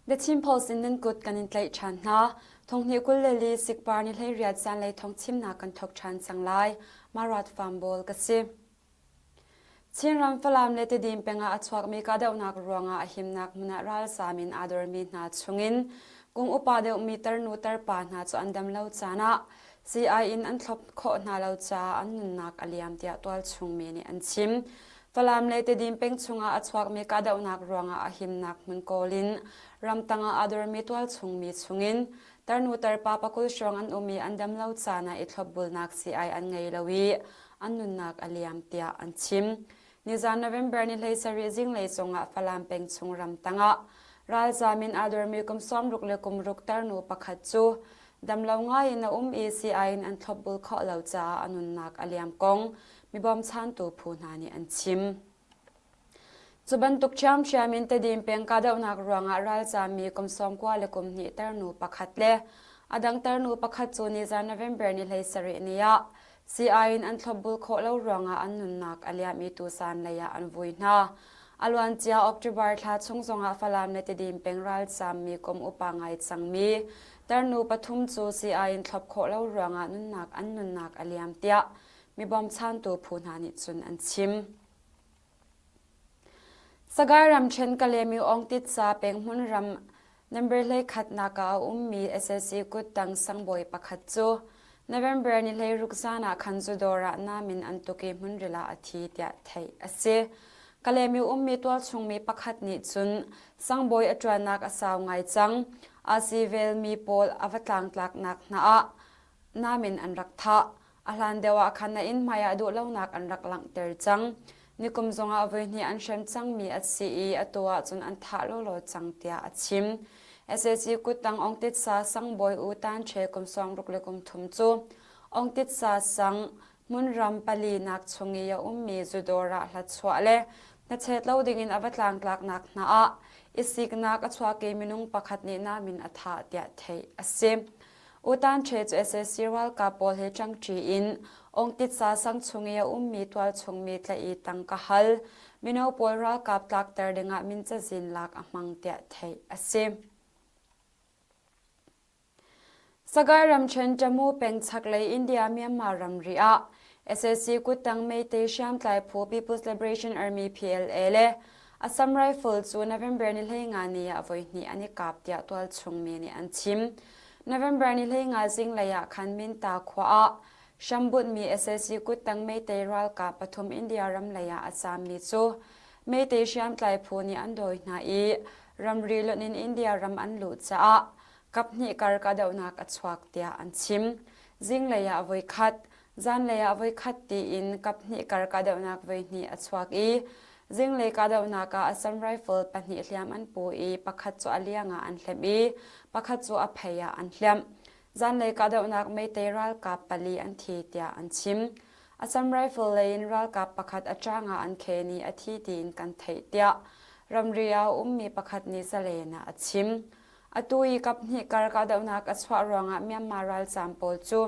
The Chin Post in nan kut kan in tlaih ṭhan hna. Thonghnih 24 sikpar ni 18 zanlei thong chimnak kan thok ṭhan cang lai. Marat Farm Ball ka si. Chinram Falam le Tedim peng ah a chuakmi kahdohnak ruangah a himnak hmun ah ralzaam in aa dormi hna chungin kum upa deuhmi tarnu tarpa hna cu an dam lo caan ah sii in an thlop khawh hna lo caah an nunnak a liam tiah tualchung mi nih an chim. Falam le Tedim peng chungah a chuakmi kahdohnak ruangah a himnak hmun kawl in ramtang ah aa dormi tualchung mi chungin tarnu tarpa pakul hrawng an um i an dam lo caan ah i thlopbulnak sii an ngei lo i an nunnak a liam tiah an chim. Nizan November ni 17 zinglei cungah Falam peng chung ramtang ah ralzaam in aa dormi kum 60 le kum ruk tarnu pakhat cu damlo ngai in a um i sii in an thlopbul khawh lo caah a nunnak a liam kong mi bawmchantu phu hna nih an chim. Cu bantuk ṭhiamṭhiam in Tedim peng kahdohnak ruangah ralzaammi kum 90 le kum hnih tarnu pakhat le a dang tarnu pakhat cu nizan November ni 17 ni ah sii in an thlopbul khawh lo ruangah an nunnak a liam i tusan lei ah an vui hna. A luancia October thla chung zongah Falam le Tedim peng ralzaammi kum upa ngai cangmi tarnu pathum cu sii in thlop khawh lo ruangah nunnak an nunnak a liam tiah mi bawmchantu phu hna nih cun an chim. Sagaing ramṭhen Kalemi Awngtitsa peng hmunram Number 11 nak ah a ummi SSC kuttang sangbawi pakhat cu November ni 16 zan ah khan zudawr ah nam in an tuk i hmunril ah a thi tiah theih a si. Kalemi ummi tualchungmi pakhat nih cun sangbawi a ṭuannak a sau ngai cang. Aa sivelmi pawl a va tlangtlaknak hna ah nam in an rak thah. A hlan deuh ah khan na inn hmai ah duhlonak an rak langhter cang. Nikum zongah voihnih an hrem cangmi a si i atu ahcun an thah lawlaw cang tiah a chim. SAC kuttang Ongtitsa sangbawi U Tan Che kum 60 le kum thum cu Ongtitsa sang hmunram palinak chung i a ummi zudawr ah hlatchuah le hnachet lo dingin a va tlangtlaknak hna ah i siknak a chuak i minung pakhat nih namin a thah tiah theih a si. U Tan Ṭhe cu sac ralkap pawl he ṭangṭi in Ongtitsa sang chung i a ummi tualchungmi tlaih i tangka hal, mino pawl ralkap tlakter dingah min cazin lak a hmang tiah theih a si. Sagaing ramṭhen Tamu peng chaklei India-Myanmar ramri ah sac kuttang Meitei hriamtlai phu People's Liberation Army PLA le Assam Rifle cu November ni 15 ni ah voihnih an i kap tiah tualchung mi nih an chim. November ni 15 zinglei ah khan Minta khua ah hrambunhmi sac kuttang Meitei ralkap pathum India ram lei ah a caammi cu Meitei hriamtlai phu nih an dawi hna i ramri lonh in India ram an luh caah kaphnih kar kahdohnak a chuak tiah an chim. Zinglei ah voikhat, Zanlei ah voikhat tiin kaphnih kar kahdohnak voihnih a chuak i zinglei kahdohnak ah Assam Rifle pahnih hliam an pu i pakhat cu a liang ah an hlemh i pakhat cu a phei ah an hliamh. Zanlei kahdohnak Meitei ralkap pali an thi tiah an chim. Assam Rifle lei in ralkap pakhat a ṭang ah an khen i a thi tiin kan theih tiah ramri ah a ummi pakhat nih Zalen ah a chim. Atu i kaphnih kar kahdohnak a chuah ruangah Myanmar ralzaam pawl cu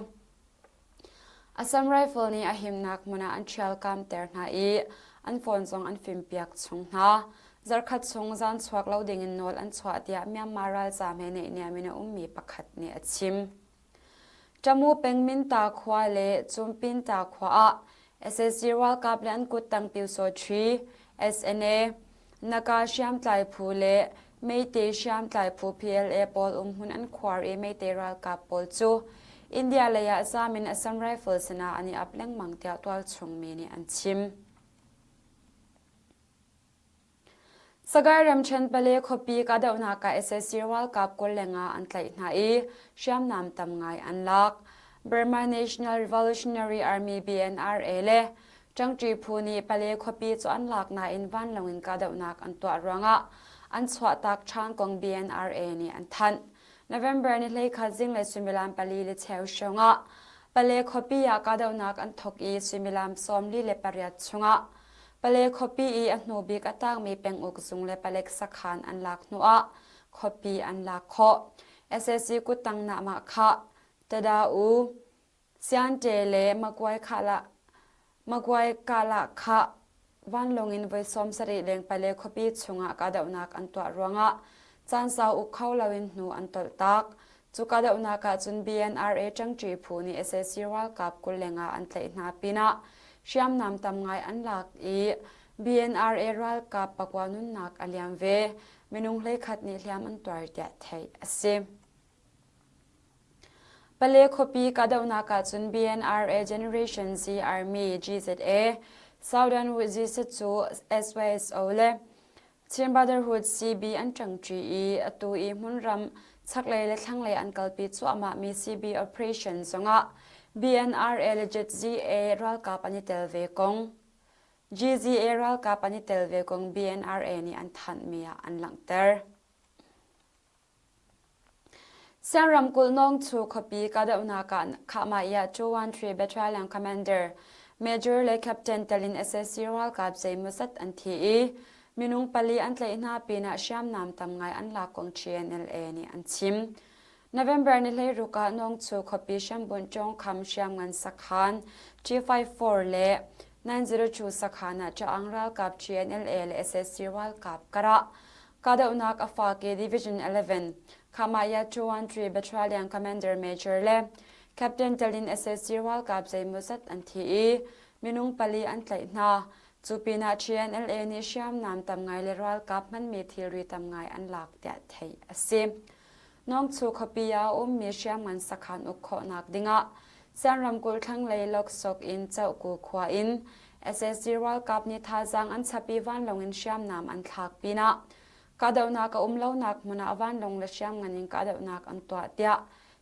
Assam Rifle nih a himnak hmun ah an ṭhialkamter hna i an phone zong an fimpiak chung hna. Zarkhat chung zan chuak lo dingin nawl an chuah tiah Myanmar ralzaam he naihniam in a ummi pakhat nih a chim. Tamu peng Minta khua le Cumpinta khua ah sac ralkap le an kuttang Pyusawṭhi, SNA, Naka hriamtlai phu le Meitei hriamtlai phu PLA pawl umhmun an khuar i Meitei ralkap pawl cu India lei ah zaam in Assam Rifle sinah an i ap lengmang tiah tualchung mi nih an chim. Sagaing ramṭhen Pale khuapi kahdohnak ah sac ralkap 20 le nga an tlaih hna i hriamnam tam ngai an lak. Burma National Revolutionary Army BNRA le Ṭangṭi phu nih Pale khuapi cu an lak nain vanlawng in kahdohnak an tuah ruangah an chuahtak ṭhan kong BNRA nih an thanh. November ni 11 zinglei suimilam pali le cheu hrawngah Pale khuapi ah kahdohnak an thawk i suimilam 48 chungah Pale khuapi i a hnu bik a tangmi penguk zung le palek sakhan an lak hnuah khuapi an lak khawh. Sac kuttang nah khah Tada U Siante le Maguai Kala kha vanlawng in voi 70 leng Pale khuapi chungah kahdohnak an tuah ruangah. Caan sau uk kho loin hnu an tolhtak. Cu kahdohnak ahcun BNRA ṭangṭi phu nih sac ralkap 20 le nga an tlaih hna pinah hriamnam tam ngai an lak i BNRA ralkap pakua nunnak a liam ve. Minung 11 nih hliam an tuar tiah theih a si. Pale khuapi kahdohnak ahcun BNRA Generation Z Army GZA, Southern Wuzisat cu SYSO le Chin Brotherhood CB an ṭangṭi i atu i hmunram chaklei le thlanglei an kalpi cuahmahmi CB operation zongah BNRA le ZZA ralkap an i tel ve kong GZA ralkap an i tel ve kong BNRA nih an thanhmi ah an langhter. Siang ramkulh Nawngchu khuapi kahdohnak ah Khahmaiah 213 Battalion Commander Major le Captain tel in sac ralkap zeimawzat an thi i minung pali an tlaih hna pinah hriamnam tam ngai an lak kong TNLA nih an chim. November ni 16 ah Nawngchu khuapi hrambunh Ṭawngkham hriamngan sakhan T54 le 902 sakhan ah Ṭaang ralkap TNLA le sac ralkap karah Kahdohnak a fak i Division 11, Khamaya 213 Battalion Commander Major le Captain tel in sac ralkap zeimawzat an thi i minung pali an tlaih hna. Cu pinah TNLA nih hriamnam tam ngai le ralkap hmanmi thilri tam ngai an lak tiah theih a si. Nawngchu khuapi ah a ummi hriamngan sakhan uk khawhnak dingah Sian ramkulh thlanglei Loksok in Chohku khua in sac ralkap nih thazaang an chap i vanlawng in hriamnam an thlak pinah kahdohnak a um lonak hmun ah vanlawng le hriamngan in kahdohnak an tuah tiah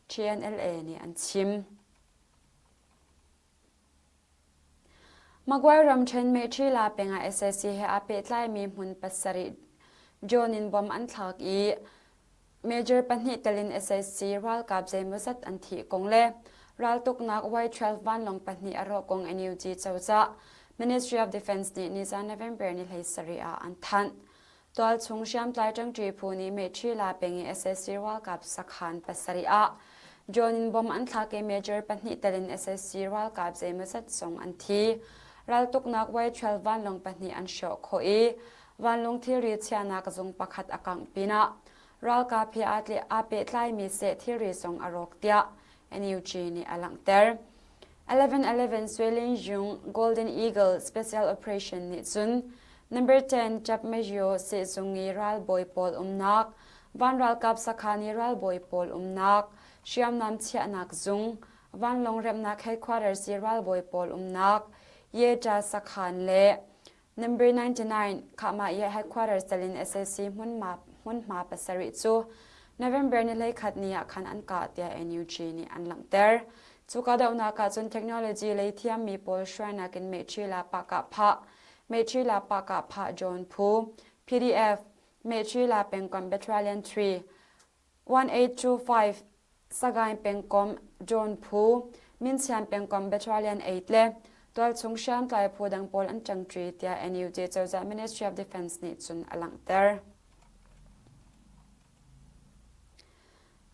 TNLA nih an chim. Magway ramṭhen Mehṭhila peng ah sac he aa pehtlaimi hmun pasarih drone in bomb an thlak i major pahnih tel in sac ralkap zeimawzat an thih kong le raltuknak Y-12 vanlawng pahnih a rawh kong NUG cozah Ministry of Defense nih nizan November ni 17 ah an thanh. Tualchung hriamtlai ṭangṭi phu nih Mehṭhila peng i sac ralkap sakhan pasarih ah drone in bomb an thlak i major pahnih tel in sac ralkap zeimawzat zong an thi. Raltuknak Y-12 vanlawng pahnih an hrawh khawh i vanlawng thilri chiahnak zung pakhat a kangh pinah ralkap he aa pehtlaimi seh thilri zong a rawk tiah NUG nih a langhter. 1111 Swelin Jung Golden Eagle Special Operation nih cun Number 10 Chapmezio sehzung i ralbawi pawl umnak, van ralkap sakhan i ralbawi pawl umnak, hriamnam chiahnak zung, vanlawng remnak headquarters i ralbawi pawl umnak, Yeta sakhan le Number 99 Khahmah i headquarters tel in sac hmunhma, hmunhma pasarih cu November ni 11 ni ah khan an kah tiah NUG nih an langhter. Cu kahdohnak ah cun technology lei thiammi pawl hruainak in Mehṭhila Pahkahphah, Mehṭhila Pahkahphah John Phu, PDF, Mehṭhila pengkomh Battalion 3, 1825 Sagaing pengkomh John Phu, Minchian pengkomh Battalion 8 le tualchung hriamtlai phu dang pawl an ṭangṭi tiah NUG cozah Ministry of Defense nih cun a langhter.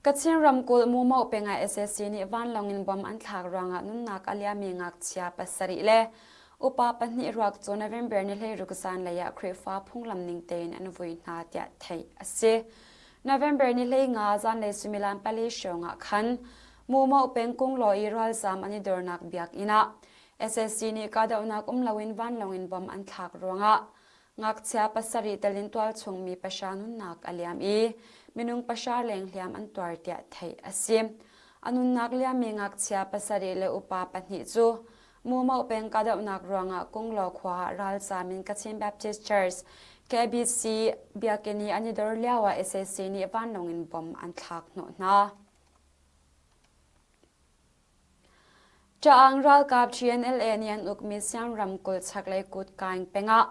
Kachin ramkulh Mumoh peng ah sac nih vanlawng in bomb an thlak ruangah nunnak a liammi ngakchia pasarih le upa pahnih ruak cu November ni 16 zanlei ah Khrihfa phunglam ning tein an vui hna tiah theih a si. November ni 15 zanlei suimilam pali hrawng ah khan Mumoh peng Kunglaw i ralzaam an i dornak biakinn ah sac nih kahdohnak um loin vanlawng in bomb an thlak ruangah Ngakchia pasarih tel in tualchung mi pahra nunnak a liam i minung pahra leng hliam an tuar tiah theih a si. A nunnak liammi ngakchia pasarih le upa pahnih cu Mumoh peng kahdohnak ruangah Kunglaw khua ah ralzaam in Kachin Baptist Church KBC biakinn i an i dor lioah sac nih vanlawng in bomb an thlak hnawh hna. Ṭaang ralkap TNLA nih an ukmi Siam ramkulh chaklei Kutkaing peng ah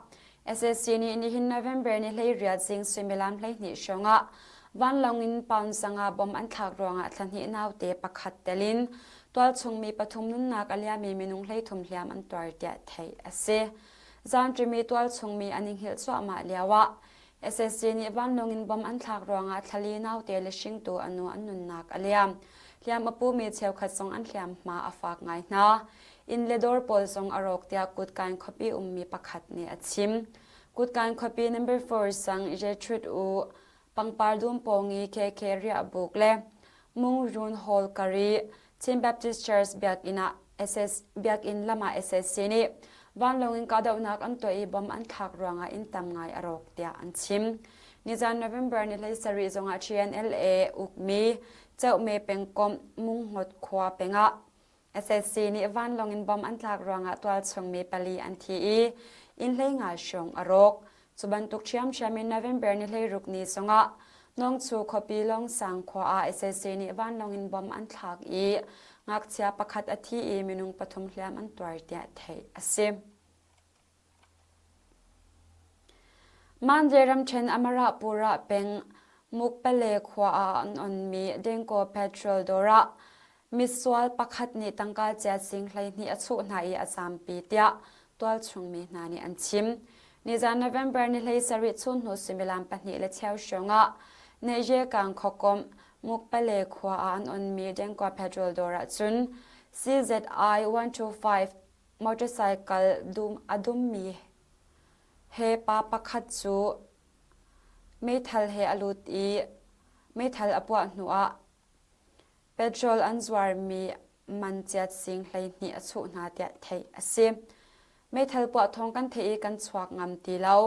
sac nih nihin November ni 18 zing suimilam 12 hrawng ah vanlawng in pound zanga bomb an thlak ruangah thla hnih naute pakhat tel in tualchung mi pathum nunnak a liami minung 33 hliam an tuar tiah theih a si. Zaanṭimi tualchung mi an i hngilh cuahmah lioah Sac nih vanlawng in bomb an thlak ruangah thlali naute le hringtu a nu an nunnak a liam. Hliam a pumi cheukhat zong an hliamhma a fak ngai hna. Inn le dawr pawl zong a rawk tiah Kutkain khuapi ummi pakhat nih a chim. Kutkain khuapi number 4 sang Gertrude U. Pangpar dum pawng i KK riahbuk le Mungrun Hall kar i Chin Baptist Church biakinn ah SS biakinn lam ah SSC nih vanlawng in kahdohnak an tuah i bomb an thlak ruangah inn tam ngai a rawk tiah an chim. Nizan November ni 17 zongah TNLA ukmi Ceuhme pengkomh Mungngot khua pengah SSC nih vanlawng in bomb an tlak ruangah tualchung mi pali an thi i inn 15 hrawng a rawk. Cu bantuk ṭhiamṭhiam in November ni 16 ni zongah Nongchu khuapi Longsang khua ah SSC nih vanlawng in bomb an thlak i ngakchia pakhat a thi i minung pathum hliam an tuar tiah theih a si. Mandalay ramṭhen Amarapura peng Mukpale khua ah an onmi Dengkaw petrol dawr ah misual pakhat nih tangka cia sing 12 a chuh hna i a zaampi tiah tualchung mi hna nih an chim. Nizan November ni 17 chun hnu suimilam pahnih le cheu hrawng ah Neyekang khuakomh Mukpale khua ah an onmi Dengkaw petrol dawr ah cun CZI 125 Motorcycle dum a dummi he pa pakhat cu meithal he a lut i meithal a puah hnuah petrol an zuarmi man chiat sing 12 a chuh hna tiah theih a si. Meithal puah thawng kan theih i kan chuak ngam ti lo.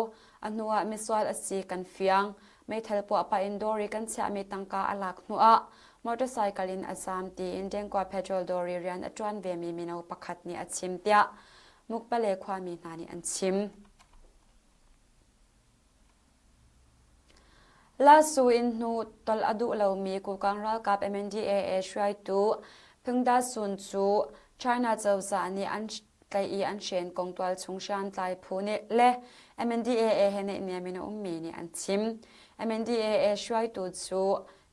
A hnuah misual a si kan fiang. Meithal puah pah in dawr i kan chiahmi tangka a lak hnuah motorcycle in a zaam tiin Dengkua petrol dawr i rian a ṭuan vemi mino pakhat nih a chim tiah Mukpale khuami hna nih an chim. Lasu in hnu tol a duh lomi Kukang ralkap MNDAA hruaitu Phingda Sun cu China cozah nih an tlaih i an hren kong tualchung hriamtlai phu nih le MNDAA he naihniam in a ummi nih an chim. MNDAA hruaitu cu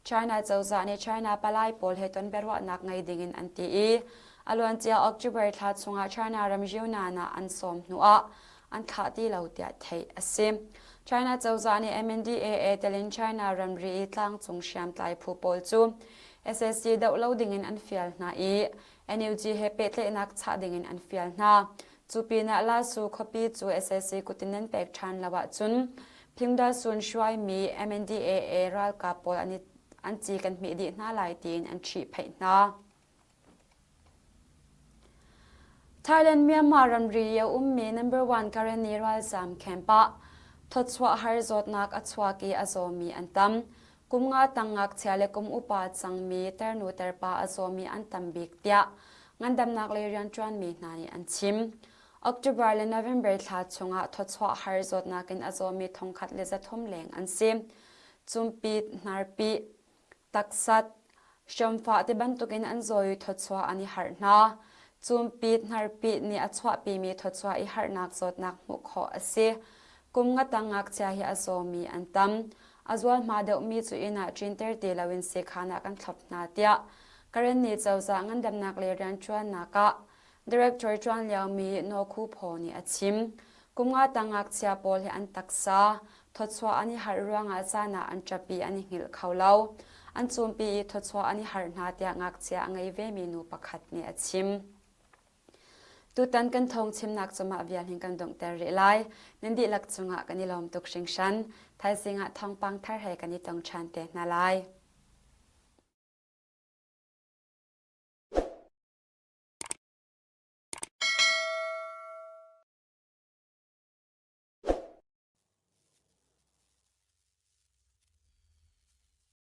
China cozah nih China palai pawl he ton biaruahnak ngei dingin an ti i a luancia October thla chungah China ram Yunnan ah an sawm hnuah an thlah ti lo tiah theih a si. China cozah nih MNDAA telin China ramri i tlangcung hriamtlai phu pawl cu SSC doh lo dingin an fial hna i NUG he pehtlaihnak chah dingin an fial hna. Cu pinah Lasu khuapi cu sac kut in nan pek ṭhan lo ahcun Phingdasun hruaimi MNDAA ralkap pawl an, i, an ci kan hmih dih hna lai tiin an ṭhihphaih hna. Thailand Myanmar ramri i a ummi number one Karenni ralzaam camp ah thawchuah har zawtnak a chuak i a zawmi an tam. Kum nga tang ngakchia le kum upa cangmi tarnu tarpa a zawmi an tam bik tiah ngandamnak lei rianṭuanmi hna nih an chim. October le November thla chungah thawchuah har zawtnak in a zawmi 1300 leng an si. Cumpit, hnarpi, taksat, hriamfah ti bantukin an zaw i thawchuah an i harh hna. Cumpit, hnarpi nih a chuahpimi thawchuah i harhnak zawtnak hmuh khawh a si. Kum nga tang ngakchia hi a zawmi an tam. A zualhma deuhmi cu inn ah ṭinter ti loin siikhaan ah kan thlop hna tiah Karenni cozah ngandamnak le rianṭuannak ah Director ṭuan liomi Naw Khu Phaw nih a chim. Kum nga tang ngakchia pawl hi an taksa thawchuah an i harh ruangah caan ah an ṭap i an i hngilh kho lo. An cumpi i thawchuah an i harh hna tiah ngakchia a ngei vemi nu pakhat nih a chim. Tutan kan thawng chimnak cu mah vial hin kan donghter rih lai. Nan dihlak cungah kan i lawm tuk hringhran. Thaizing ah thawngpang thar he kan i tong ṭhan te hna lai.